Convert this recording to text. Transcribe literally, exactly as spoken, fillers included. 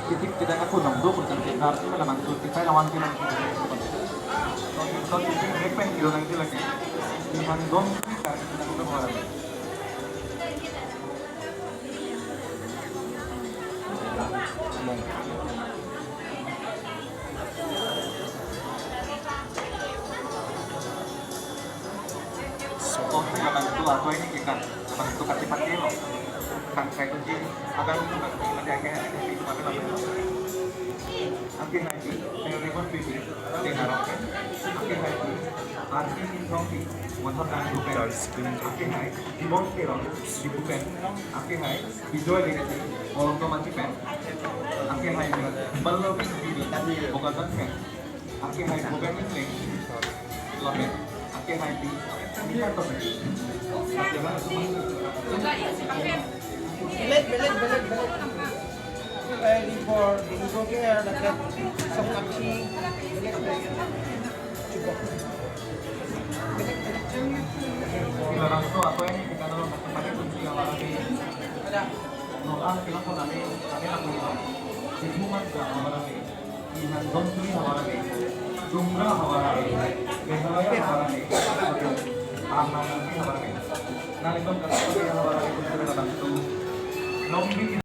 Kitik kita ka kunam do pun kan kita kita kan nangtu kita lawan kita nangtu. Kalau kita kitik break pen kilo nangtu lagi. Iman dong kita kita kita orang. Sopo tu abang tu atau ini kita, abang tu kati pati lo. Kan saya kunci, abang tu kan ada ke itu apa lagi? Angke hai, saya report pipi, saya harapkan. Angke hai, Arti Inthongpi, Mothot Nangdupen. Angke hai, Dimon Teron, Dipupen. Angke hai, Bijoy Dengki, Volongtom Aji pen. Angke hai, Mallobi Bibi, Bokajan pen. Angke hai, Bhupen Engleng, Lopen. Angke hai, Pi, Nika Topen. Angke hai, Sumang. Belet, belet, belet, belet. Ready for the program, like that. Sokapsi. Belet, belet. Belet, belet. Sila rangso atau ini kita dulu pakai kunci yang lagi. No, ah, kita pun nanti, nanti aku bilang. Di rumah juga orang ini. Inan Dongtui havar ave, Dungra havar ave, Meghalaya havar ave, Ahmad Nangki havar ave. Nalitum kata havar ave, Dungra havar ave. Longbi